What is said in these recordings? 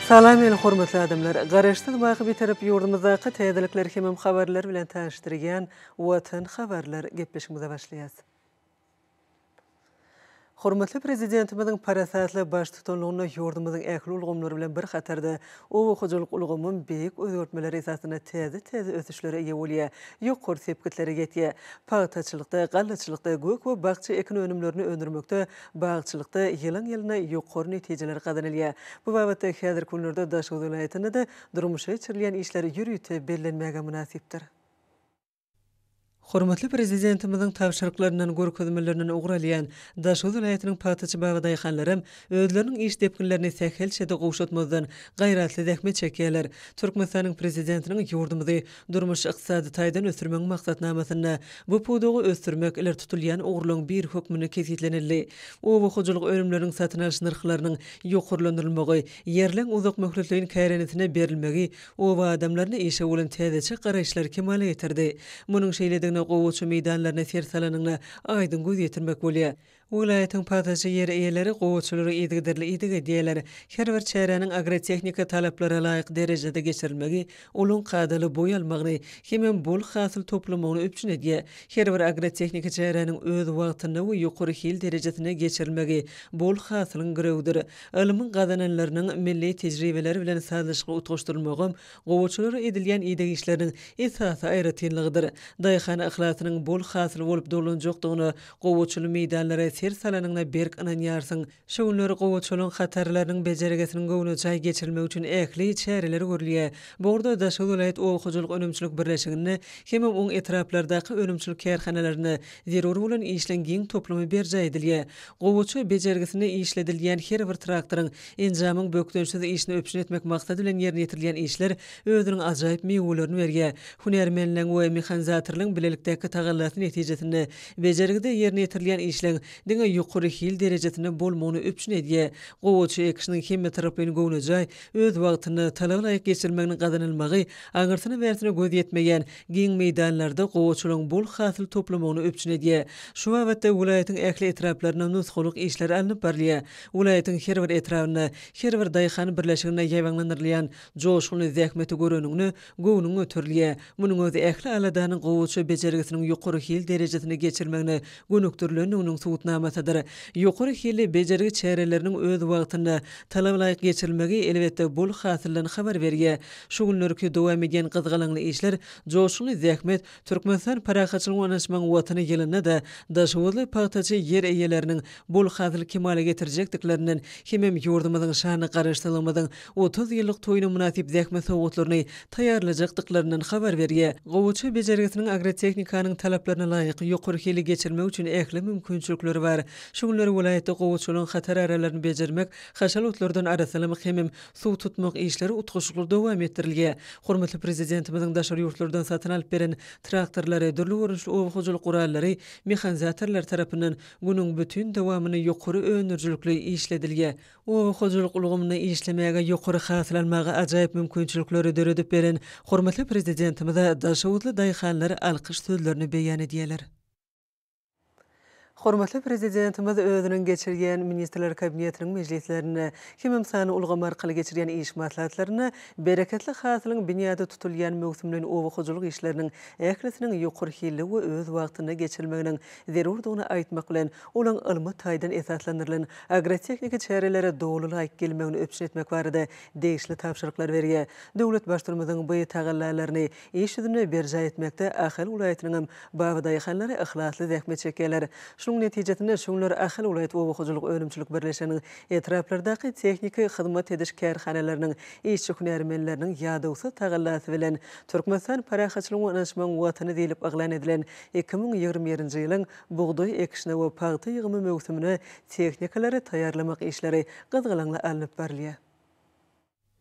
Salam meni hormatly adamlar! Garaşsyz baky Bitarap ýurdumyzdaky täzelikler hemem habarlar bilen tanyşdyrýan Watan habarlar gepleşigimize başlaýas. Hormatly Prezidentimiziň parasatly baştutanlygynda ýurdumyzyň ähli ulgamlary bilen bir hatarda oba hojalyk ulgamam beýik özgertmeler esasynda täze-täze ösüşlere eýe bolýar, ýokary sepgitlere ýetýär. Pagtaçylykda, gallaçylykda, gök we bakja ekin önümlerini öndürmekde, bagçylykda ýylyň-ýylyna ýokary netijeler gazanylýar. Bu babatda häzirki günlerde Daşoguz welaýatynda-da durmuşa geçirilýän işler ýörite bellenmäge mynasypdyr. Hormatly Prezidentimiziň tabşyryklaryndan, görkezmelerinden ugur alýan Daşoguz welaýatynyň pagtaçy babadaýhanlaram özleriniň iş depginlerini sähelçe-de gowşatmazdan, gaýratly zähmet çekýärler. Türkmenistanyň Prezidentiniň ýurdumyzy durmuş-ykdysady taýdan ösdürmegiň maksatnamasynda bu pudagy ösdürmek ileri tutulýan ugurlaryň biri hökmünde kesgitlenildi. Oba hojalyk önümleriniň satyn alyş nyrhlarynyň ýokarlandyrylmagy, ýerleň uzakmöhletleýin kärendesinä berilmegi Oba adamlarynda işe bolan täzeçe garaýyşlary kemala getirdi. Munuň şeýledigine gowaça meýdanlaryna ser salanyňda aýdyň göz ýetirmek bolýar. Welaýatyň pagtaçy ýer eýeleri gowaçalara yzygiderli ideg edýärler. Her bir çäräniň agrotehnika talaplara laýyk derejede geçirilmegi olaň kadaly boý almagyny hemem bol hasyl toplamagyny üpjün edýär. Her bir agrotehniki çäräniň öz wagtynda we ýokary hil derejesinde geçirilmegi bol hasylyň girewidir. Ylmyň gazananlarynyň milli tejribeler bilen sazlaşykly utgaşdyrylmagam gowaçalara edilýän ideg işleriniň esasy aýratynlygydyr. Daýhan yhlasynyň bol hasyl bolup dolanjakdygyna gowaçaly meýdanlara ser salanyňda berk ynanýarsyň. Şu günler gowaçalyň hatarlarynyň bejergisiniň göwnejaý geçirilmegi üçin ähli çäreler görülýär. Bu ugurda Daşoguz welaýat oba hojalyk önümçilik birleşiginde hemem oň etraplardaky önümçilik kärhanalarynda zerur bolan işleň giň toplumy berjaý edilýär. Gowaça bejergisinde işledilýän her bir traktoryň, enjamyň bökdençsiz işini üpjün etmek maksady bilen ýerine ýetirilýän işler özüniň ajaýyp miwelerini berýär. Hünärmenleň we mehanizatorlaryň bilelikdäki tagallasy netijesinde bejergide ýerine ýetirilýän işleň diňe ýokary hil derejesinde bolmagyny üpjün edýär. Gowaça ekişiniň hemmetaraplaýyn göwnejaý, öz wagtynda, talaba laýyk geçirilmeginiň gazanylmagy aňyrsyna-bärsine göz ýetmeýän giň meýdanlarda gowaçalaryň bol hasyl toplamagyny üpjün edýär. Şu babatda welaýatyň ähli etraplarynda nusgalyk işler alnyp barylýar. Welaýatyň her bir etrabynda, her bir daýhan birleşiginde ýaýbaňlandyrylýan joşgunly zähmeti göreniňde, göwnüň göterilýär. Munuň özi ähli aladanyň gowaça bejergisiniň ýokary hil derejesinde geçirilmegine gönükdirilendiginiň subutnamasydyr. Ýokary hilli bejergi çäreleriniň öz wagtynda, talaba laýyk geçirilmegi, elbetde, bol hasyldan habar berýär. Şu günlerki dowam edýän gyzgalaňly işler, joşgunly zähmet Türkmenistan parahatçylygyň we ynanyşmagyň Watany ýylynda-da daşoguzly pagtaçy ýer eýeleriniň bol hasyl kemala getirjekdiklerinden hemem ýurdumyzyň şanly Garaşsyzlygymyzyň 30 ýyllyk toýuna mynasyp zähmet sowgatlaryny taýýarlajakdyklaryndan habar berýär. Gowaça bejergisiniň agrotehnikanyň talaplaryna laýyk, ýokary hilli geçirmek üçin ähli mümkinçilikleri bar. Şu günler welaýatda gowaçalaryň hatar aralaryny bejermek, haşal otlardan arassalamak hemem suw tutmak işleri utgaşykly dowam etdirilýär. Hormatly Prezidentimiziň daşary ýurtlardan satyn alyp beren traktorlary, dürli görnüşli oba hojalyk gurallary mehanizatorlar tarapyndan günüň bütin dowamynda ýokary öndürijilikli işledilýär. Oba hojalyk ulgamynda işlemäge, ýokary hasyl almaga ajaýyp mümkinçilikleri döredip beren hormatly Prezidentimize daşoguzly daýhanlar alkyş sözlerini beýan edýärler. Hormatly Prezidentimiz özüniň geçirýän Ministrler Kabinetiniň mejlislerinde hemem sanly ulgam arkaly geçirýän iş maslahatlarynda bereketli hasylyň binýady tutulýan möwsümleýin oba hojalyk işleriniň ählisiniň ýokary hilli we öz wagtynda geçirilmeginiň zerurdygyny aýtmak bilen, olaň ylmy taýdan esaslandyrylan agrotehniki çärelere doly laýyk gelmegini üpjün etmek barada degişli tabşyryklary berýär. Döwlet Baştutanymyzyň bu tagallalaryny iş ýüzünde berjaý etmekde Ahal welaýatynyňam babadaýhanlary yhlasly zähmet çekýärler. Şunuň netijesinde, şu günler Ahal welaýat oba hojalyk önümçilik birleşiginiň etraplardaky tehniki hyzmat ediş kärhanalarynyň işçi-hünärmenleriniň ýadawsyz tagallasy bilen Türkmenistan parahatçylygyň we ynanyşmagyň Watany diýlip yglan edilen 2021-nji ýylyň bugdaý ekişine we pagta ýygymy möwsümine tehnikalary taýýarlamak işleri gyzgalaňly alnyp barylýar.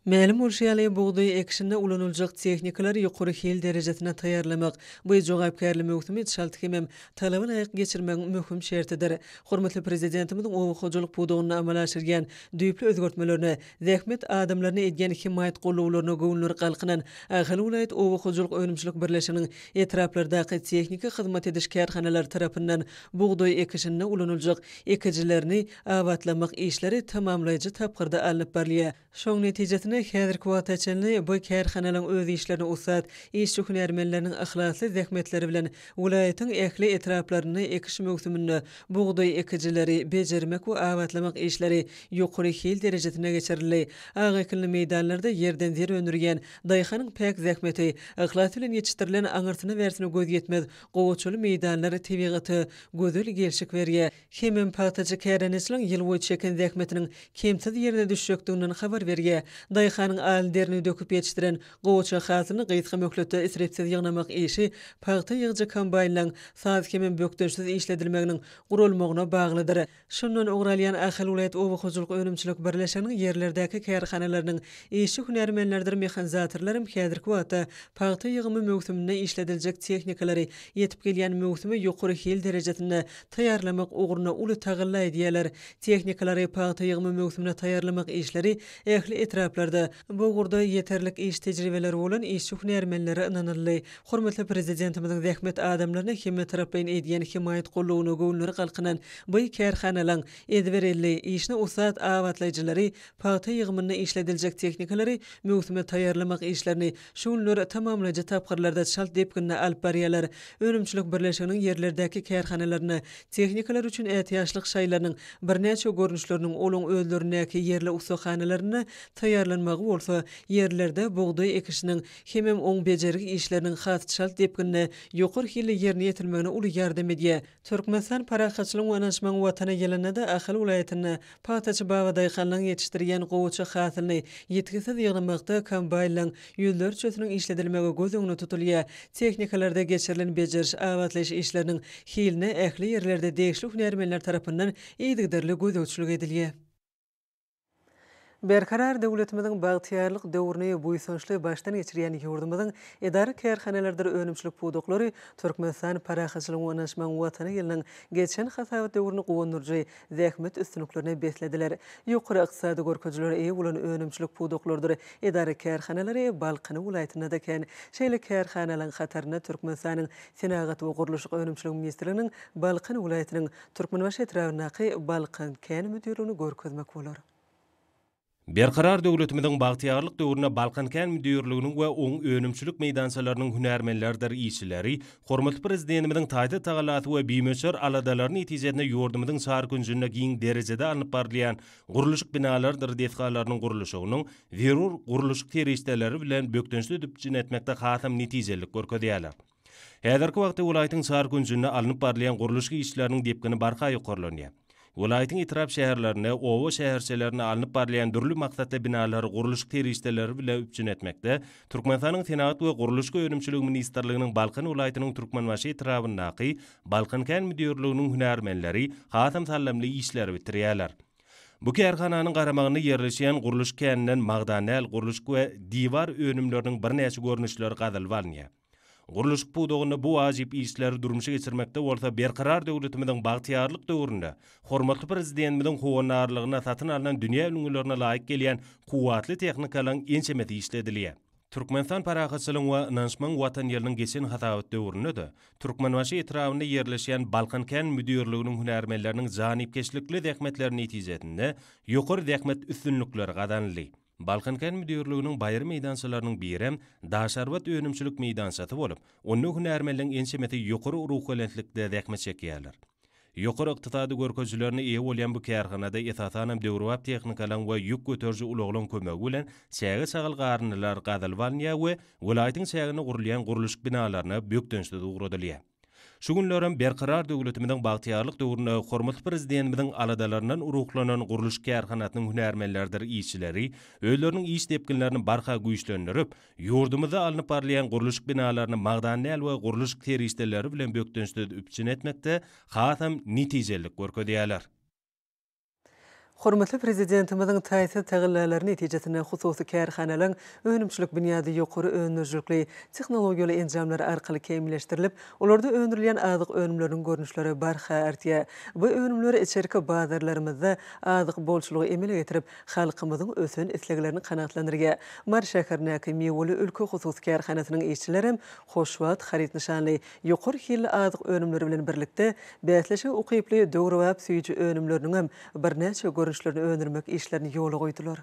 Mälim bolşy ýaly, bugdaý ekişinde ulanyljak tehnikalary ýokary hil derejesinde taýýarlamak, bu jogapkärli möwsümi çalt hemem talaba laýyk geçirmegiň möhüm şertidir. Hormatly Prezidentimiziň oba hojalyk pudagynda amala aşyrýan düýpli özgertmelerine, zähmet adamlaryna edýän hemaýat-gollawlaryna göwünleri galkynan Ahal welaýat oba hojalyk önümçilik birleşiginiň etraplardaky tehniki hyzmat ediş kärhanalary tarapyndan bugdaý ekişinde ulanyljak ekijilerini abatlamak işleri tamamlaýjy tapgyrda alnyp barylýar. Şoň netijesinde, Üstesine, häzirki wagta çenli bu kärhanalaryň öz işlerine ussat işçi-hünärmenleriniň yhlasly zähmetleri bilen welaýatyň ähli etraplarynda ekiş möwsüminde bugdaý ekijileri bejermek we abatlamak işleri ýokary hil derejesinde geçirildi. Ak ekinli meýdanlarda ýerden zer öndürýän daýhanyň päk zähmeti, yhlasy bilen ýetişdirilen aňyrsyna-bärsine göz ýetmez gowaçaly meýdanlar tebigata gözel gelşik berýär. Hemem pagtaçy kärendeçiligiň ýyl boýy çeken zähmetiniň kemsiz ýerine düşjekdiginden habar berýär. Daýhanyň al derini döküp ýetişdiren gowaça hasylyny gysga möhletde isripsiz ýygnamak işi pagta ýygyjy kombaýnlaryň saz hemem bökdençsiz işledilmeginiň guralmagyna baglydyr. Şundan ugur alýan Ahal welaýat oba hojalyk önümçilik birleşiginiň ýerlerdäki kärhanalarynyň işçi-hünärmenleridir mehanizatorlaram häzirki wagtda pagta ýygymy möwsüminde işlediljek tehnikalary ýetip gelýän möwsüme ýokary hil derejesinde taýýarlamak ugrunda uly tagalla edýärler. Tehnikalary pagta ýygymy möwsümine taýýarlamak işleri ähli etraplarda bu ugurda ýeterlik iş tejribeleri bolan işçi-hünärmenlere ynanyldy. Hormatly Prezidentimiziň zähmet adamlaryna hemmetaraplaýyn edýän hemaýat-goldawyna göwünleri galkynan bu kärhanalaryň ezber elli, işine ussat abatlaýjylary pagta ýygymynda işlediljek tehnikalary möwsüme taýýarlamak işlerini şu günler tamamlaýjy tapgyrlarda çalt depginde alyp barýarlar. Önümçilik birleşiginiň ýerlerdäki kärhanalarynda tehnikalar üçin ätiýaçlyk şaýlarynyň birnäçe görnüşleriniň olaň özlerindäki ýerli ussahanalarynda taýýarlanmagy bolsa ýerlerde bugdaý ekişiniň hemem oň bejergi işleriniň has çalt depginde ýokary hilli ýerine ýetirilmegine uly ýardam edýär. Türkmenistan parahatçylygyň we ynanyşmagyň Watany ýylynda-da Ahal welaýatynda pagtaçy babadaýhanlaryň ýetişdirýän gowaça hasylyny ýitgisiz ýygnamakda kombaýnlaryň ýüzlerçesiniň işledilmegi göz öňünde tutulýar. Tehnikalarda geçirilen bejeriş-abatlaýyş işleriniň hiline ähli ýerlerde degişli hünärmenler tarapyndan yzygiderli gözegçilik edilýär. Berkarar döwletimiziň bagtyýarlyk döwrüni buýsançly başdan geçirýän ýurdumyzyň edara-kärhanalarydyr önümçilik pudaklary Türkmenistan parahatçylygyň we ynanyşmagyň Watany ýylynyň geçen hasabat döwrüni guwandyryjy zähmet üstünliklerine beslediler. Ýokary ykdysady görkezijilere eýe bolan önümçilik pudaklarydyr edara-kärhanalary Balkan welaýatynda-da kän. Şeýle kärhanalaryň hatarynda Türkmenistanyň Senagat we gurluşyk önümçiligi ministrliginiň Balkan welaýatynyň Türkmenbaşy etrabyndaky Balkan kän müdirligini görkezmek bolar. Berkarar döwletimiziň bagtyýarlyk döwründe Balkan kän müdirliginiň we oň önümçilik meýdançalarynyň hünärmenleridir işçileri hormatly Prezidentimiziň taýsyz tagallasy we bimöçber aladalary netijesinde ýurdumyzyň çar künjünde giň derejede alnyp barylýan gurluşyk binalarydyr desgalarynyň gurluşygynyň zerur gurluşyk serişdeleri bilen bökdençsiz üpjün etmekde hasam netijelilik görkezýärler. Häzirki wagtda welaýatyň çar künjünde alnyp barylýan gurluşyk işleriniň depgini barha ýokarlanýar. Welaýatyň etrap-şäherlerinde, oba-şäherçelerinde alnyp barylýan dürli maksatly binalary gurluşyk serişdeleri bilen üpjün etmekde Türkmenistanyň Senagat we gurluşyk önümçiligi ministrliginiň Balkan welaýatynyň Türkmenbaşy etrabyndaky Balkan kän müdirliginiň hünärmenleri hasam saldamly işleri bitirýärler. Bu kärhananyň garamagynda ýerleşýän gurluşyk käninden magdan däl gurluşyk we diwar önümleriniň birnäçe görnüşleri gazylyp alynýar. Gurluşyk pudagynda bu wajyp işleri durmuşa geçirmekde bolsa Berkarar döwletimiziň bagtyýarlyk döwründe hormatly Prezidentimiziň howandarlygynda satyn alnan dünýä ülňülerine laýyk gelýän kuwwatly tehnikalaryň ençemesi işledilýär. Türkmenistan parahatçylygyň we ynanyşmagyň Watany ýylynyň geçen hasabat döwründe-de Türkmenbaşy etrabynda ýerleşýän Balkan kän müdirliginiň hünärmenleriniň janypkeşlikli zähmetleri netijesinde ýokary zähmet üstünlikleri gazanyldy. Balkan kän müdirliginiň baýry meýdançalarynyň birem Daşarbat önümçilik meýdançasy bolup, onda hünärmenleň ençemesi ýokary ruhubelentlikde zähmet çekýärler. Ýokary ykdysady görkezijilerine eýe bolýan bu kärhanada esasanam döwrebap tehnikalaryň we ýük göteriji ulaglaryň kömegi bilen çäge-çagyl garyndylar gazylyp alynýar we welaýatyň çäginde gurulýan gurluşyk binalaryna bökdençsiz ugradylýar. Şu günlerem Berkarar döwletimiziň bagtyýarlyk döwründe hormatly Prezidentimiziň aladalaryndan ruhlanan gurluşyk kärhanasynyň hünärmenleridir işçileri özleriniň iş depginlerini barha güýçlendirip, ýurdumyzda alnyp barylýan gurluşyk binalaryny magdan däl we gurluşyk serişdeleri bilen bökdençsiz üpjün etmekde hasam netijelilik görkezýärler. Hormatly Prezidentimiziň taýsyz tagallalary netijesinde hususy kärhanalaryň önümçilik binýady ýokary öndürijilikli tehnologiýaly enjamlar arkaly kämilleşdirilip, olarda öndürilýän azyk önümleriniň görnüşleri barha artýar. Bu önümler içerki bazarlarymyzda azyk bolçulygy emele getirip, halkymyzyň ösen isleglerini kanagatlandyrýar. Mary şäherindäki Miweli ülke hususy kärhanasynyň işçilerem Hoşwagt haryt nyşanly Ýokary hilli azyk önümleri bilen birlikde, bäsleşige ukyply döwrebap süýji önümleriniňem birnäçe görnüşlerini öndürmek işlerini ýola goýdular.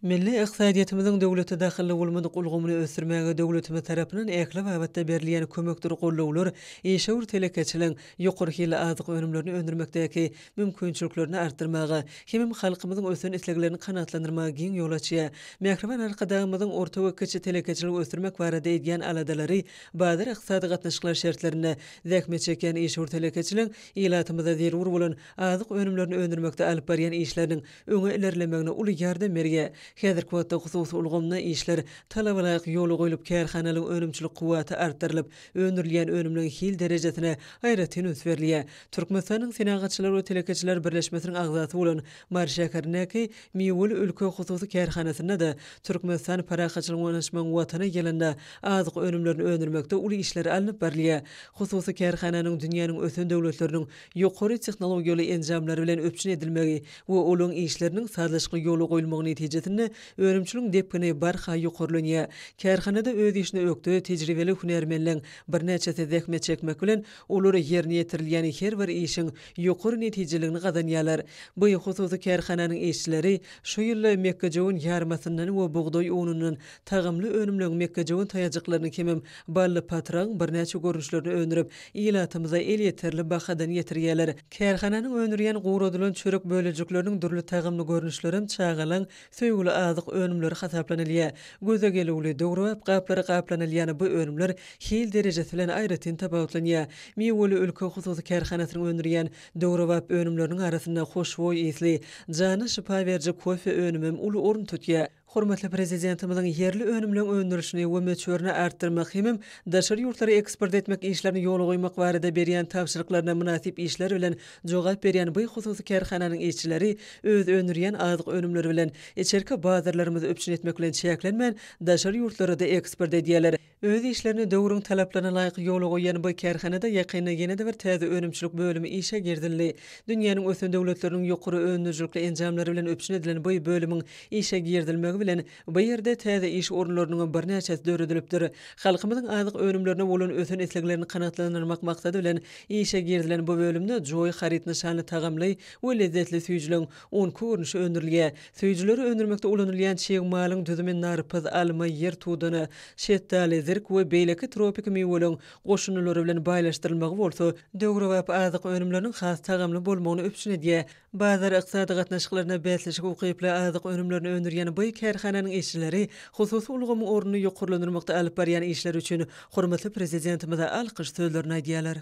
Milli ykdysadyýetimiziň döwlete dahylly bolmadyk ulgamyny ösdürmäge döwletimiz tarapyndan ähli babatda berilýän kömekdir gollawlar işewür telekeçiligiň ýokary hilli azyk önümlerini öndürmekdäki mümkinçiliklerini artdyrmaga hemem halkymyzyň ösen isleglerini kanagatlandyrmaga giň ýol açýar. Mähriban Arkadagymyzyň orta we kiçi telekeçiligi ösdürmek barada edýän aladalary bazar ykdysady gatnaşyklar şertlerinde zähmet çekýän işewür telekeçiligiň ilatymyza zerur bolan azyk önümlerini öndürmekde alyp barýan işleriniň öňe ilerlemegine uly ýardam berýär. Häzirki wagtda hususy ulgamda işler talabalaýyk ýola goýlup, kärhanalaryň önümçilik kuwwaty artdyrylyp, öndürilýän önümleriň hil derejesine aýratyn üns berilýär. Türkmenistanyň Senagatçylar we telekeçiler birleşmesiniň agzasy bolan Mary şäherindäki Miweli ülke hususy kärhanasynda-da Türkmenistan parahatçylygyň we ynanyşmagyň Watany ýylynda azyk önümlerini öndürmekde uly işler alnyp barylýar. Hususy kärhananyň dünýäniň ösen döwletleriniň ýokary tehnologiýaly enjamlar bilen üpjün edilmegi we olaryň işleriniň sazlaşykly ýola goýulmagy netijesinde önümçiligiň depgini barha ýokarlanýar. Kärhanada öz işine ökde, tejribeli hünärmenleň birnäçesi zähmet çekmek bilen, olar ýerine ýetirilýän her bir işiň ýokary netijeligini gazanýarlar. Bu hususy kärhananyň işçileri şu ýylda mekgejöwen ýarmasyndan we bugdaý unundan tagamly önümleň mekgejöwen taýajyklaryny hemem bally patragyň birnäçe görnüşlerini öndürip, ilatymyza elýeterli bahadan ýetirýärler. Kärhananyň öndürýän guradylan çörek bölejikleriniň dürli tagamly görnüşlerem çagalaň söýgüli azyk önümleri hasaplanylýar. Göze gelüwli, döwrebap gaplara gaplanylýan bu önümler hil derejesi bilen aýratyn tapawutlanýar. Miweli ülke hususy kärhanasynyň öndürýän döwrebap önümleriniň arasynda hoşboý ysly, jana şypa beriji kofe önümem uly orun tutýar. Hormatly Prezidentimiziň ýerli önümleň öndürilişini we möçberini artdyrmak hemem daşary ýurtlara eksport etmek işlerini ýola goýmak barada berýän tabşyryklaryna mynasyp işler bilen jogap berýän bu hususy kärhananyň işçileri öz öndürýän azyk önümleri bilen içerki bazarlarymyzy üpjün etmek bilen çäklenmän, daşary ýurtlara-da eksport edýärler. Öz işlerini döwrüň talaplaryna laýyk ýola goýýan bu kärhanada ýakynda ýene-de bir täze önümçilik bölümi işe girizildi. Dünýäniň ösen döwletleriniň ýokary öndürijilikli enjamlary bilen üpjün edilen bu bölümiň işe girizilmegi bilen, bu ýerde täze iş orunlarynyňam birnäçesi döredilipdir. Halkymyzyň azyk önümlerine bolan ösen isleglerini kanagatlandyrmak maksady bilen işe girizilen bu bölümde Joý haryt nyşanly tagamly we lezzetli süýjüligiň on iki görnüşi öndürilýär. Süýjüleri öndürmekde ulanylýan çig malyň düzümi narpyz, alma, ýer tudana, şetdaly, zirk we beýleki tropiki miweleriň goşundylary bilen baýlaşdyrylmagy bolsa, döwrebap azyk önümleriniň has tagamly bolmagyny üpjün edýär. Bazar ykdysady gatnaşyklarynda bäsleşige ukyply azyk önümlerini öndürýän bu kärhananyň işçileri hususy ulgamyň ornuny ýokarlandyrmakda alyp barýan işleri üçin hormatly Prezidentimize alkyş sözlerini aýdýarlar.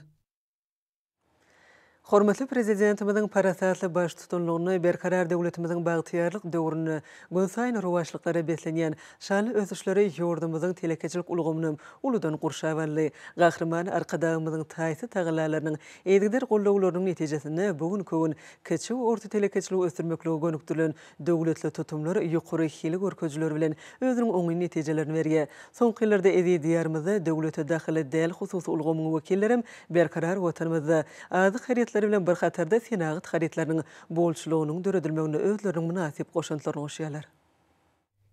Hormatly Prezidentimiziň parasatly baştutanlygynda Berkarar döwletimiziň bagtyýarlyk döwründe günsaýyn rowaçlyklara beslenýän şanly ösüşleri ýurdumyzyň telekeçilik ulgamynam uludan gurşap aldy. Gahryman Arkadagymyzyň taýsyz tagallalarynyň, yzygider gollawlarynyň netijesinde bu günki gün kiçi we orta telekeçiligi ösdürmeklige gönükdirilen Döwletli tutumlar ýokary hil görkezijileri bilen özüniň oňyn netijelerini berýär. Soňky ýyllarda eziz Diýarymyzda döwlete dahylly däl hususy ulgamyň wekillerem berkarar Watanymyzda azyk harytlary bilen bir hatarda senagat harytlarynyň bolçulygynyň döredilmeginde özleriniň mynasyp goşantlaryny goşýarlar.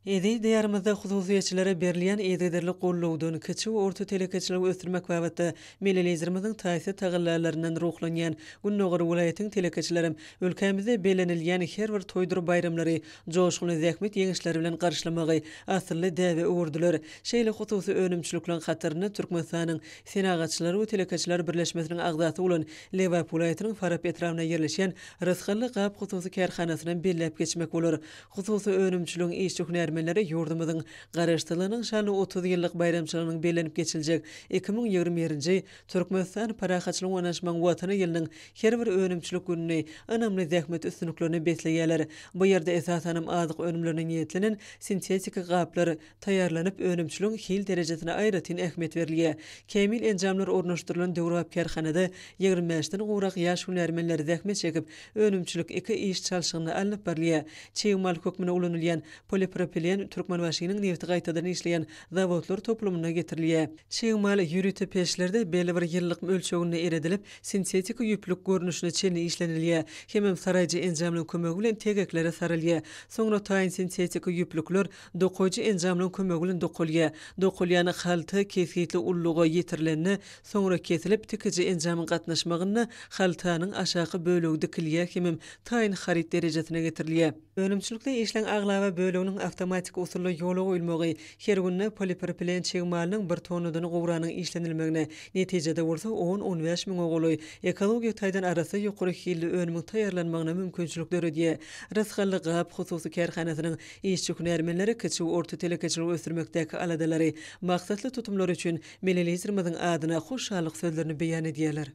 Eziz Diýarymyzda hususyýetçilere berilýän yzygiderli gollawdan, kiçi we orta telekeçiligi ösdürmek babatda Milli Liderimiziň taýsyz tagallalaryndan ruhlanýan Gündogar welaýatyň telekeçilerem ülkämizde bellenilýän her bir toýdur baýramlary joşgunly zähmet ýeňişleri bilen garşylamagy asylly däbe öwürdiler. Şeýle hususy önümçilikleriň hatarynda Türkmenistanyň Senagatçylar we telekeçiler birleşmesiniň agzasy bolan Lebap welaýatynyň Farap etrabynda ýerleşýän Rysgally gap hususy kärhanasynam belläp geçmek bolar. Hususy önümçiligiň işçi-hünärmenleri ýurdumyzyň Garaşsyzlygynyň şanly 30 ýyllyk baýramçylygynyň bellenip geçiljek 2021-nji Türkmenistan parahatçylygyň we ynanyşmagyň Watany ýylynyň her bir önümçilik gününi ynamly zähmet üstünliklerine besleýärler. Bu ýerde esasanam azyk önümlerine niýetlenen sintetiki gaplar taýýarlanyp, önümçiligiň hil derejesine aýratyn ähmiýet berilýär. Kämil enjamlar ornaşdyrylan döwrebap kärhanada 25-den gowrak ýaş hünärmenler zähmet çekip, önümçilik iki iş çalşygynda alnyp barylýar. Çig mal hökmünde ulanylýan polipropilen. ýerleşdirilýän Türkmenbaşynyň nebti gaýtadan işleýän zawodlar toplumyna getirilýär. Çig mal ýörite peçlerde belli bir ýylylyk ölçeginde eredilip, sintetiki ýüplük görnüşine çenli işlenilýär hemem saraýjy enjamlaryň kömegi bilen tegeklere sarylýar. Soňra taýyn sintetiki ýüplükler dokaýjy enjamlaryň kömegi bilen dokalýar. Dokalýan halta kesgitli ululyga ýetirilende, soňra kesilip, tikiji enjamyň gatnaşmagynda haltanyň aşaky bölegi dikilýär hemem taýyn haryt derejesine getirilýär. Önümçilikde işleň aglaba böleginiň awtomatik usulda ýola goýulmagy, her günde polipropilen çig malynyň bir tonnadan gowragynyň işlenilmegine, netijede bolsa on-on bäş müňe golaý ekologiýa taýdan arassa ýokary hilli önümiň taýýarlanmagyna mümkinçilik döredýär. Rysgally gap hususy kärhanasynyň işçi-hünärmenleri kiçi we orta telekeçiligi ösdürmekdäki aladalary, maksatly tutumlary üçin Milli Liderimiziň adyna hoşallyk sözlerini beýan edýärler.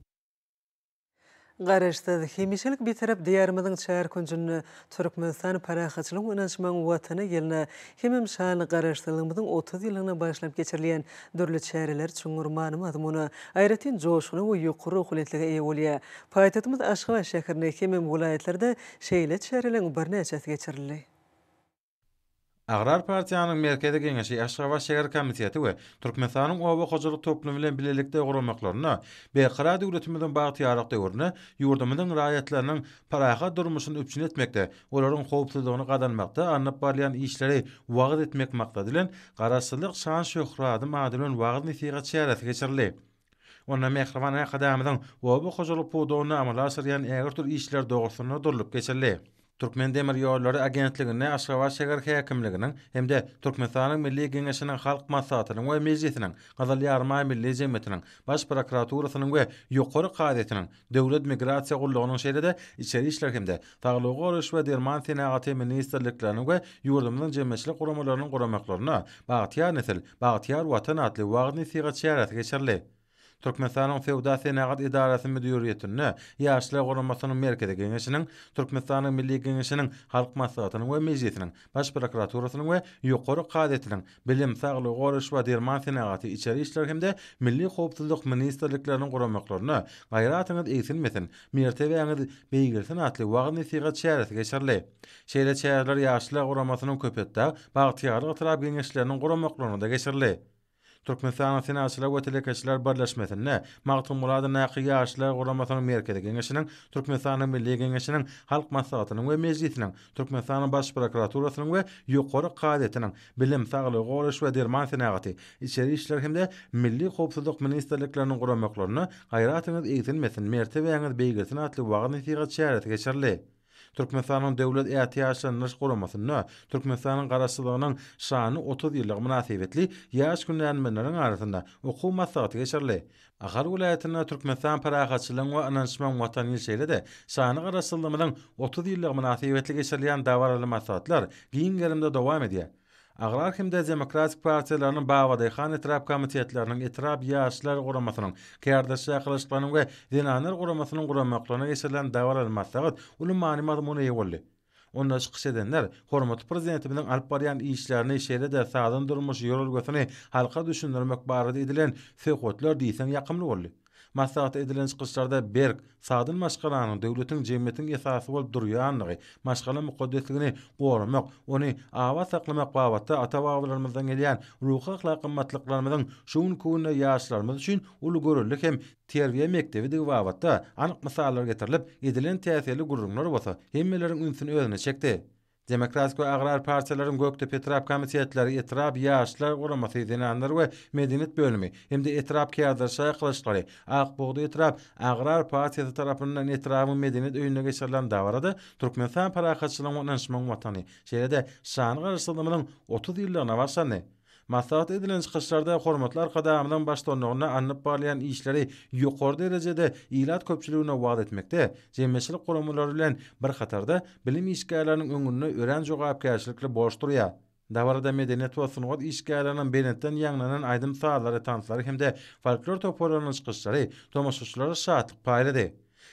Garaşsyz, hemişelik Bitarap Diýarymyzyň çar künjünde Türkmenistan parahatçylygyň we ynanyşmagyň Watany ýylyna hemem şanly Garaşsyzlygymyzyň 30 ýyllygyna bagyşlanyp geçirilýän dürli çäreler çuňňur many-mazmuna, aýratyn joşguna we ýokary ruhubelentlige eýe bolýar. Paýtagtymyz Aşgabat şäherinde hemem welaýatlarda şeýle çäreleriň birnäçesi geçirildi. Agrar partiýanyň Merkezi Geňeşi, Aşgabat şäher komiteti we Türkmenistanyň Oba hojalyk toplumy bilen bilelikde guramaklarynda Berkarar döwletimiziň bagtyýarlyk döwründe ýurdumyzyň raýatlarynyň parahat durmuşyny üpjün etmekde, olaryň howpsuzlygyny gazanmakda alnyp barylýan işleri wagyz etmek maksady bilen, Garaşsyzlyk şan-şöhradym ady bilen wagyz-nesihat çäresi geçirildi. Onda mähriban Arkadagymyzyň oba hojalyk pudagynda amala aşyrýan ägirt uly işleri dogrusynda durlup geçildi. Türkmendemirýollary agentliginde Aşgabat şäher häkimliginiň hem-de Türkmenistanyň Milli Geňeşiniň Halk Maslahatynyň we Mejlisiniň, Gyzyl Ýarymaý Milli jemgyýetiniň, Baş prokuraturasynyň we Ýokary kazyýetiniň, Döwlet migrasiýa gullugynyň şeýle-de Içeri işler hem-de Saglygy goraýyş we derman senagaty ministrlikleriniň we ýurdumyzyň jemgyýetçilik guramalarynyň guramaklarynda Bagtyýar nesil, bagtyýar Watan atly wagyz-nesihat çäresi geçirildi. Türkmenistanyň Söwda-senagat edarasy müdiriýetinde Ýaşlar guramasynyň Merkezi Geňeşiniň, Türkmenistanyň Milli Geňeşiniň Halk Maslahatynyň we Mejlisiniň, Baş prokuraturasynyň we Ýokary kazyýetiniň, Bilim, Saglygy goraýyş we derman senagaty, Içeri işler hem-de Milli howpsuzlyk ministrlikleriniň guramaklarynda Gaýratyňyz egsilmesin, mertebäňiz beýgelsin atly wagyz-nesihat çäresi geçirildi. Şeýle çäreler Ýaşlar guramasynyň Köpetdag, Bagtyýarlyk etrap Geňeşleriniň guramaklarynda geçirildi. Türkmenistanyň Senagatçylar we telekeçiler birleşmesinde Magtymguly adyndaky Ýaşlar guramasynyň Merkezi Geňeşiniň, Türkmenistanyň Milli Geňeşiniň Halk Maslahatynyň we Mejlisiniň, Türkmenistanyň Baş prokuraturasynyň we Ýokary kazyýetiniň, Bilim, Saglygy goraýyş we derman senagaty, Içeri işler hem-de Milli howpsuzlyk ministrlikleriniň guramaklarynda Gaýratyňyz egsilmesin, mertebäňiz beýgelsin atly wagyz-nesihat çäresi geçirildi. Türkmenistanyň Döwlet ätiýaçlandyryş guramasynda Türkmenistanyň Garaşsyzlygynyň şanly 30 ýyllygy mynasybetli ýaş hünärmenleriň arasynda okuw maslahaty geçirildi. Ahal welaýatynda Türkmenistan parahatçylygyň we ynanyşmagyň Watany ýyly şeýle-de şanly Garaşsyzlygymyzyň 30 ýyllygy mynasybetli geçirilýän dabaraly maslahatlar giň gerimde dowam edýär. Agrar hem-de Demokratik partiýalarynyň Babadaýhan etrap komitetleriniň, etrap Ýaşlar guramasynyň, kärdeşler arkalaşyklarynyň we Zenanlar guramasynyň guramaklarynda geçirilen dabaraly maslahat uly many-mazmuna eýe boldy. Onda çykyş edenler hormatly Prezidentimiziň alyp barýan işlerini, şeýle-de sagdyn durmuş ýörelgesini halka düşündirmek barada edilen söhbetler diýseň ýakymly boldy. Maslahatda edilen çykyşlarda berk, sagdyn maşgalanyň döwletiň, jemgyýetiň esasy bolup durýandygy, maşgala mukaddesligini goramak, ony abat saklamak babatda ata-babalarymyzdan gelýän ruhy-ahlak gymmatlyklarymyzyň şu günki günde ýaşlarymyz üçin uly görelde hem terbiýe mekdebidigi babatda anyk mysallar getirilip, edilen täsirli gürrüňler bolsa hemmeleriň ünsüni özüne çekdi. Demokratik we Agrar partiýalaryň Gökdepe etrap komitetleri, etrap Ýaşlar guramasy, Zenanlar we medeniýet bölümi hem-de etrap kärdeş çakylyşyklary, Ak bugdaý etrap Agrar partiýasy tarapyndan etrabyň medeniýet öýünde geçirilen dabarada Türkmenistan parahatçylygyň we ynanyşmagyň Watany, şeýle-de şanly Garaşsyzlygymyzyň 30 ýyllygyna bagyşlandy. Maslahatda edilen çykyşlarda hormatly Arkadagymyzyň baştutanlygynda alnyp barylýan işleri ýokary derejede ilat köpçüligine wagyz etmekde, jemgyýetçilik guramalary bilen bir hatarda bilim işgärleriniň öňünde örän jogapkärçilikli borç durýar. Dabarada medeniýet we sungat işgärleriniň belentden ýaňlanan aýdym-sazlary, tanslary hem-de folklor toparlarynyň çykyşlary tomaşaçylara şatlyk paýlady.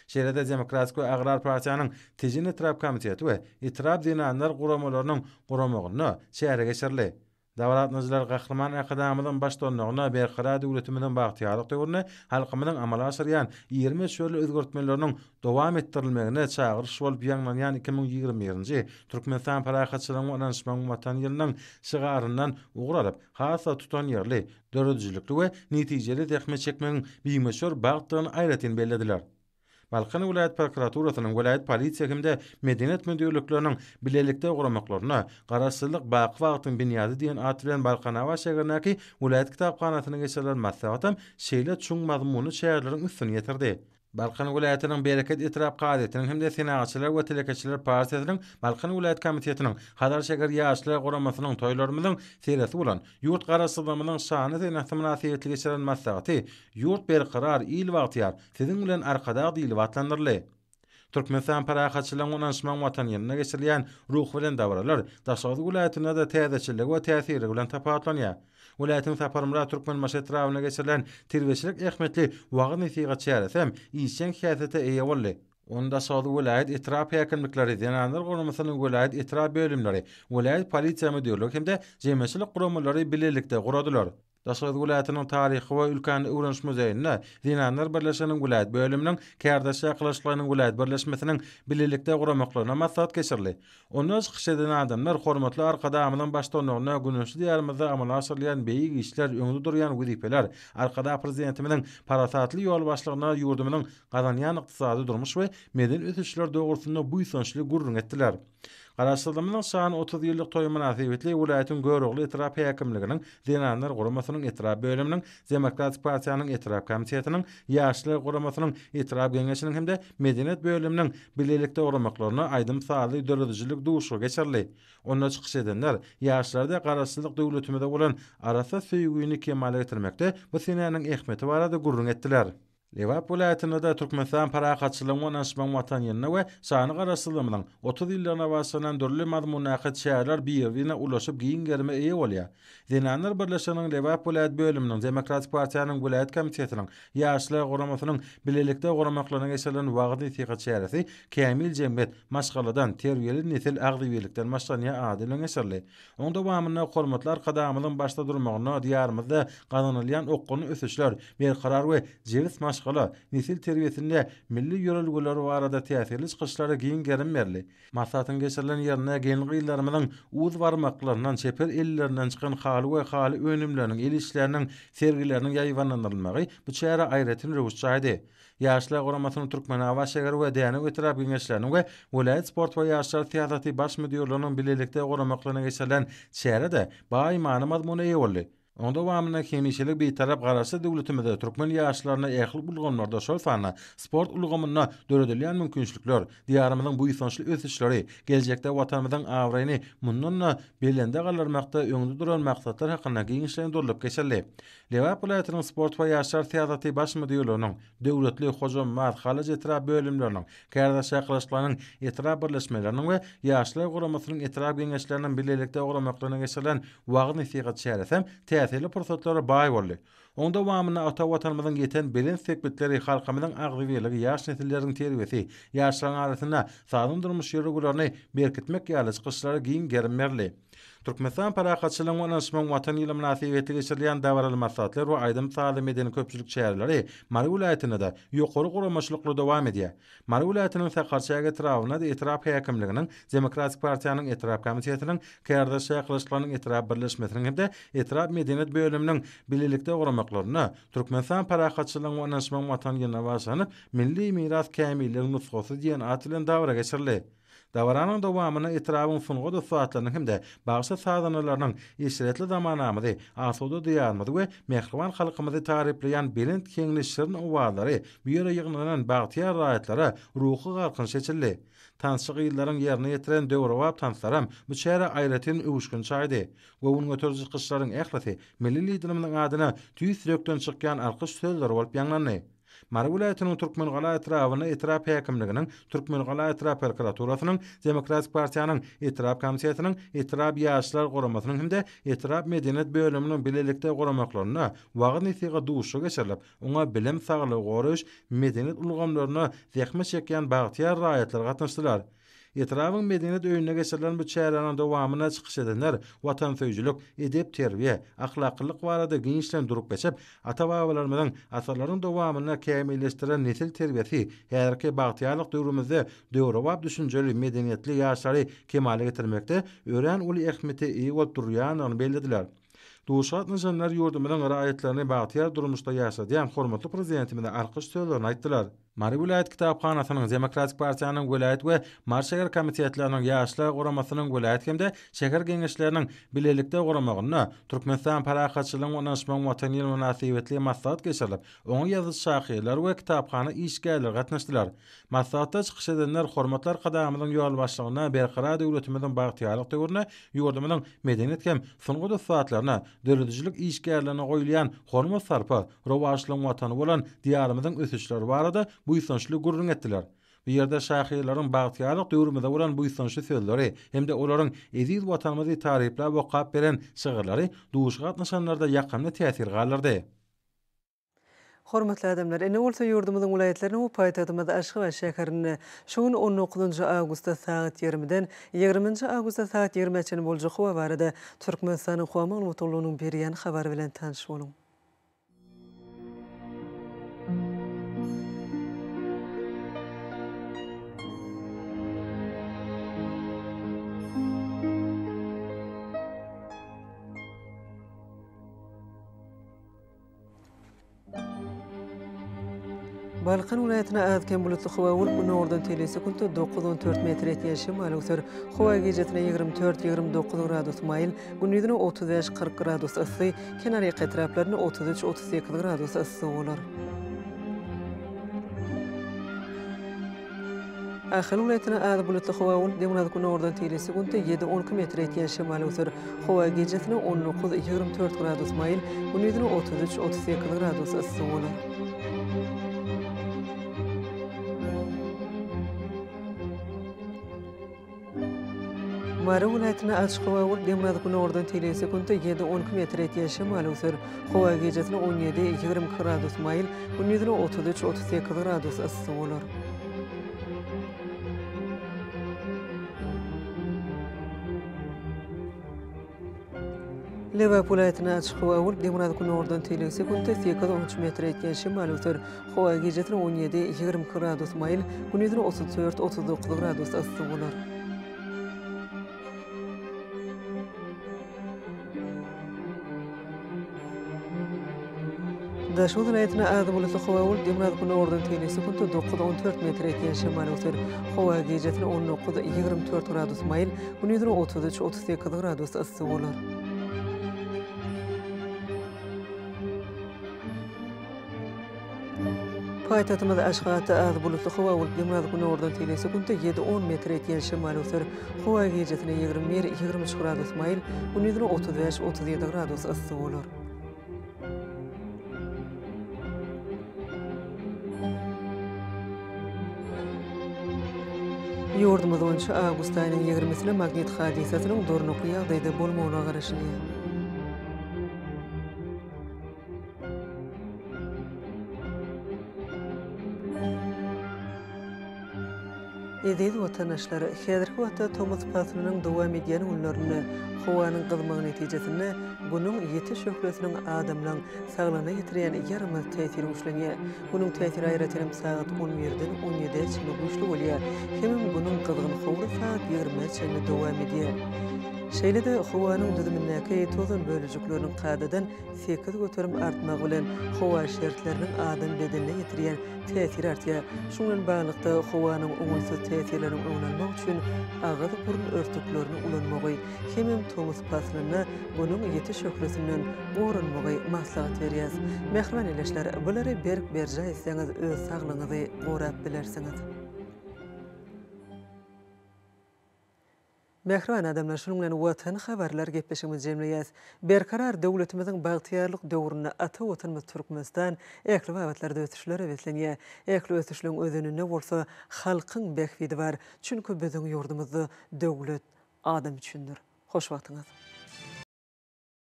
Şeýle-de Demokratik we Agrar partiýanyň Tejen etrap komiteti we etrap zenanlar guramalarynyň guramagynda çäre geçirildi. Dabara gatnaşyjylar Gahryman Arkadagymyzyň baştutanlygynda Berkarar döwletimiziň bagtyýarlyk döwründe halkymyzyň amala aşyrýan iri möçberli özgertmeleriniň dowam etdirilmegine çagyryş bolup ýaňlanýan 2021-nji Türkmenistan parahatçylygyň we ynanyşmagyň Watany ýylynyň şygaryndan ugur alyp, has-da tutanýerli, döredijilikli we netijeli zähmet çekmegiň bimöçber bagtdygyny aýratyn bellediler. Balkan welaýat prokuraturasynyň, welaýat polisiýa hem-de medeniýet müdirlikleriniň bilelikde guramaklarynda Garaşsyzlyk, baky bagtyň binýady diýen at bilen Balkanabat şägerindäki welaýat kitaphanasynda geçirilen maslahatam şeýle çuň mazmunly çäreleriň üstüni ýetirdi. Balkan welaýatynyň Bereket etrap kazyýetiniň hem-de Senagatçylar we telekeçiler partiýasynyň Balkan welaýat komitetiniň Hazar şäher ýaşlar guramasynyň toýlarymyzyň seresi bolan ýurt Garaşsyzlygymyzyň şanly senesi mynasybetli geçiren maslahaty Ýurt berkarar, il bagtyýar, Siziň bilen Arkadag diýlip atlandyryldy. Türkmenistan parahatçylygyň we ynanyşmagyň Watany ýylynda geçirilýän ruhubelent dabaralar Daşoguz welaýatynda-da täzeçilligi we täsirligi bilen tapawutlanýar. Welaýatyň Saparmyrat Türkmenbaşy etrabynda geçirilen terbiýeçilik ähmiýetli wagyz-nesihat çäresi hem işjeň häsiýete eýe boldy. Ony Daşoguz welaýat etrap häkimlikleri, Zenanlar guramasynyň welaýat etrap bölümleri, welaýat polisiýa müdirligi hem-de jemgyýetçilik guramalary bilelikde guradylar. Daşoguz welaýatynyň Taryhy we ülkäni öwreniş muzeýinde Zenanlar birleşiginiň welaýat bölüminiň, Kärdeş ýakylaşyklarynyň welaýat birleşmesiniň bilelikde guramaklaryna maslahat geçirildi. Onda çykyş eden adamlar hormatly Arkadagymyzyň baştutanlygynda güneşli Diýarymyzda amala aşyrylýan beýik işler, öňde durýan wezipeler, Arkadag Prezidentimiziň parasatly ýolbaşçylygynda ýurdumyzyň gazanýan ykdysady, durmuş we medeni ösüşleri dogrusynda buýsançly gürrüň etdiler. Garaşsyzlygymyzyň şanly 30 ýyllyk toýy mynasybetli welaýatyň Görogly etrap häkimliginiň Zenanlar guramasynyň etrap bölüminiň, Demokratik partiýanyň etrap komitetiniň, Ýaşlar guramasynyň etrap geňeşiniň hem-de medeniýet bölüminiň bilelikde guramaklarynda aýdym-sazly döredijilik duşuşygy geçirildi. Onda çykyş edenler ýaşlarda Garaşsyzlyk döwletimize bolan arassa söýgüni kemala getirmekde bu senäniň ähmiýeti barada gürrüň etdiler. Lebap welaýatynda-da Türkmenistan parahatçylygyň we ynanyşmagyň Watany ýylynda we şanly Garaşsyzlygymyzyň 30 ýyllygyna bagyşlanan dürli mazmundaky çäreler bir-birine ulaşyp giň gerime eýe bolýar. Zenanlar birleşiginiň Lebap welaýat bölüminiň, Demokratik partiýanyň welaýat komitetiniň, Ýaşlar guramasynyň bilelikde guramaklarynda geçirilen wagyz-nesihat çäresi Kämil jemgyýet, maşgaladan, terbiýeli nesil agzybirlikden başlanýar ady bilen geçirildi. Oň dowamynda hormatly Arkadagymyzyň başda durmagynda Diýarymyzda gazanylýan okgunly ösüşler, berkarar we jebis maşgala, nesil terbiýesinde milli ýörelgeler barada täsirli çykyşlara giň gerim berildi. Maslahatyň geçirilen ýerinde gelin-gyzlarymyzyň uz barmaklaryndan, çeper ellerinden çykan haly we haly önümleriniň, el işleriniň sergileriniň ýaýbaňlandyrylmagy bu çärä aýratyn röwüş çaýdy. Ýaşlar guramasynyň Türkmenabat şäher we Dänew etrap Geňeşleriniň we welaýat sport we ýaşlar syýasaty baş müdirliginiň bilelikde guramaklarynda geçirilen çäre-de baý many-mazmuna eýe boldy. Onuň dowamynda hemişelik Bitarap Garaşsyz döwletimizde türkmen ýaşlaryna ähli ulgamlarda, şol sanda sport ulgamynda döredilýän mümkinçilikler, Diýarymyzyň buýsançly ösüşleri, geljekde Watanymyzyň abraýyny mundan-da belende galdyrmakda öňde duran maksatlar hakynda giňişleýin durlup geçildi. Lebap welaýatynyň Sport we ýaşlar syýasaty baş müdirliginiň, Döwletli, Hojambaz, Halaç etrap bölümleriniň, Kärdeş ýakylaşyklarynyň etrap birleşmeleriniň we Ýaşlar guramasynyň etrap geňeşleriniň bilelikde guramaklarynda geçirilen wagyz-nesihat çäresi hem täsirli pursatlara baý boldy. Onuň dowamynda ata Watanymyzyň ýeten belent sepgitleri, halkymyzyň agzybirligi, ýaş nesilleriň terbiýesi, ýaşlaryň arasynda sagdyn durmuş ýörelgelerini berkitmek ýaly çykyşlara giň gerim berildi. Türkmenistan parahatçylygyň we ynanyşmagyň Watany ýyly mynasybetli geçirilýän dabaraly maslahatlar we aýdym-sazly medeni-köpçülik çäreleri Mary welaýatynda-da ýokary guramaçylykly dowam edýär. Mary welaýatynyň Sakarçäge etrabynda-da etrap häkimliginiň, Demokratik partiýanyň etrap komitetiniň, Kärdeş ýakylaşyklarynyň etrap birleşmesiniň hem-de etrap medeniýet bölüminiň bilelikde guramaklarynda Türkmenistan parahatçylygyň we ynanyşmagyň Watany ýylyna bagyşlanyp, Milli miras kämilligiň nusgasy diýen at bilen dabara geçirildi. Dabaranyň dowamynda etrabyň sungat ussatlarynyň hem-de bagşy-sazandalarynyň eşretli zamanamyzy, asuda Diýarymyzy we mähriban halkymyzy taryplaýan belent heňli şirin owazlary bu ýere ýygnanan bagtyýar raýatlara ruhy galkynyş eçildi. Tansçy gyzlaryň ýerine ýetiren döwrebap tanslaram bu çärä aýratyn öwüşgin çaýdy. Göwün göteriji çykyşlaryň ählisi milli Liderimiziň adyna tüýs ýürekden çykýan alkyş sözleri bolup ýaňlandy. Mary welaýatynyň Türkmengala etrabynda etrap häkimliginiň, Türkmengala etrap prokuraturasynyň, Demokratik partiýanyň etrap komitetiniň, etrap ýaşlar guramasynyň hem-de etrap medeniýet bölüminiň bilelikde guramaklarynda wagyz-nesihat duşuşygy geçirilip, oňa bilim, saglygy goraýyş, medeniýet ulgamlarynda zähmet çekýän bagtyýar raýatlar gatnaşdylar. Etrabyň Medeniýet öýünde geçirilen bu çäräniň dowamynda çykyş edenler watansöýüjilik, edep-terbiýe, ahlaklylyk barada giňişleýin durup geçip, ata-babalarymyzyň asyrlaryň dowamynda kämilleşdiren nesil terbiýesi häzirki bagtyýarlyk döwrümizde döwrebap düşünjeli, medeniýetli ýaşlary kemala getirmekde örän uly ähmiýete eýe bolup durýandygyny bellediler. Duşuşyga gatnaşanlar ýurdumyzyň raýatlaryny bagtyýar durmuşda ýaşadýan hormatly Prezidentimize alkyş sözlerini aýtdylar. Mary welaýat kitaphanasynyň, Demokratik partiýanyň welaýat we Mary şäher komitetleriniň, Ýaşlar guramasynyň welaýat hem-de şäher geňeşleriniň bilelikde guramagynda Türkmenistan parahatçylygyň we ynanyşmagyň Watany ýyly mynasybetli maslahat geçirilip, oňa ýazyjy-şahyrlar we kitaphana işgärleri gatnaşdylar. Maslahatda çykyş edenler hormatly Arkadagymyzyň ýolbaşçylygynda Berkarar döwletimiziň bagtyýarlyk döwründe ýurdumyzyň medeniýet hem sungat ussatlaryna, döredijilik işgärlerine goýulýan hormat-sarpa, rowaçlygyň Watany bolan Diýarymyzyň ösüşleri barada buýsançly gürrüň etdiler. Bu ýerde şahyrlaryň bagtyýarlyk döwrümize bolan buýsançly sözleri hem-de olaryň eziz Watanymyzy taryplap okap beren şygyrlary duşuşyga gatnaşanlarda ýakymly täsir galdyrdy. Hormatly adamlar, indi bolsa ýurdumyzyň welaýatlarynda we paýtagtymyz Aşgabat şäherinde şu gün on dokuzynjy awgustda sagat ýigrimiden ýigriminji awgustda sagat ýigrimä çenli boljak howa barada Türkmenistanyň Howa maglumat gullugynyň berýän habary bilen tanyş boluň. Balkan welaýatynda az-kem bulutly howa bolup, günordan teýle sekuntda dokuz-on dört metr ýetýän şemal öwser. Howa gijesine 24, 29 gradus maýyl, gündizine 35, 40 gradus yssy, kenarýaka etraplarynda 33, 38 gradus yssy bolar. Ahal welaýatynda az bulutly howa bolup, demirgazyk-günordan teýle sekuntda ýedi-on iki metr ýetýän şemal öwser. Howa gijesine 19, 24 gradus maýyl, gündizine 33, 38 gradus yssy bolar. Mary welaýatynda açyk howa bolup, demirgazyk-günordan teýle sekuntda ýedi-on iki metr ýetýän şemal öwser. Howa gijesine 17, 22 gradus maýyl, gündizine 33, 38 gradus yssy bolar. Lebap welaýatynda açyk howa bolup, demirgazyk-günordan teýle sekuntda sekiz-on üç metr ýetýän şemal öwser. Howa gijesine 17, 22 gradus maýyl, gündizine 34, 39 gradus yssy bolar. Daşoguz welaýatynda az bulutly howa bolup, demirgazyk-günordan teýle sekuntda dokuz-on dört metr ýetýän şemal öwser. Howa gijesine 19, 24 gradus maýyl, gündizine 33, 38 gradus yssy bolar. Paýtagtymyz Aşgabatda az bulutly howa bolup, demirgazyk-günordan teýle sekuntda ýedi-on metr ýetýän şemal öwser. Howa gijesine 21, 23 gradus maýyl, gündizine 35, 37 gradus yssy bolar. Ýurdumyz boýunça awgust aýynyň ýigrimisine magnit hadysasynyň durnukly ýagdaýda bolmagyna garaşylýar. Eziz watandaşlar, häzirki wagtda tomus paslynyň dowam edýän günlerinde howanyň gyzmagy netijesinde Günüň ýiti şöhlesiniň adamlaň saglygyna ýetirýän ýaramaz täsiri güýçlenýär. Günüň täsiri aýratynam sagat on birden on ýedä çenli güýçli bolýar. Hemem Günüň gyzgyn howry sagat ýigrimä çenli dowam edýär. Şeýle-de howanyň düzümindäki tozan bölejikleriniň kadadan 8% artmagy bilen howa şertleriniň adam bedenine ýetirýän täsiri artýar. Şunuň bilen baglylykda, howanyň oňaýsyz täsirleriniň öňüni almak üçin agyz-burun örtüklerini ulanmagy hemem tomus paslynda Günüň ýiti şöhlesinden goranmagy maslahat berýäris. Mähriban ildeşler, bulary berk berjaý etseňiz öz saglygyňyzy gorap bilersiňiz. Mähriban adamlar, şunuň bilen Watan habarlar gepleşigimizi jemleýäs. Berkarar döwletimiziň bagtyýarlyk döwründe ata Watanymyz Türkmenistan ähli babatlarda ösüşlere beslenýär. Ähli ösüşleň özeninde bolsa halkyň bähbidi bar. Çünki biziň ýurdumyzda döwlet adam üçindir. Hoş wagtyňyz!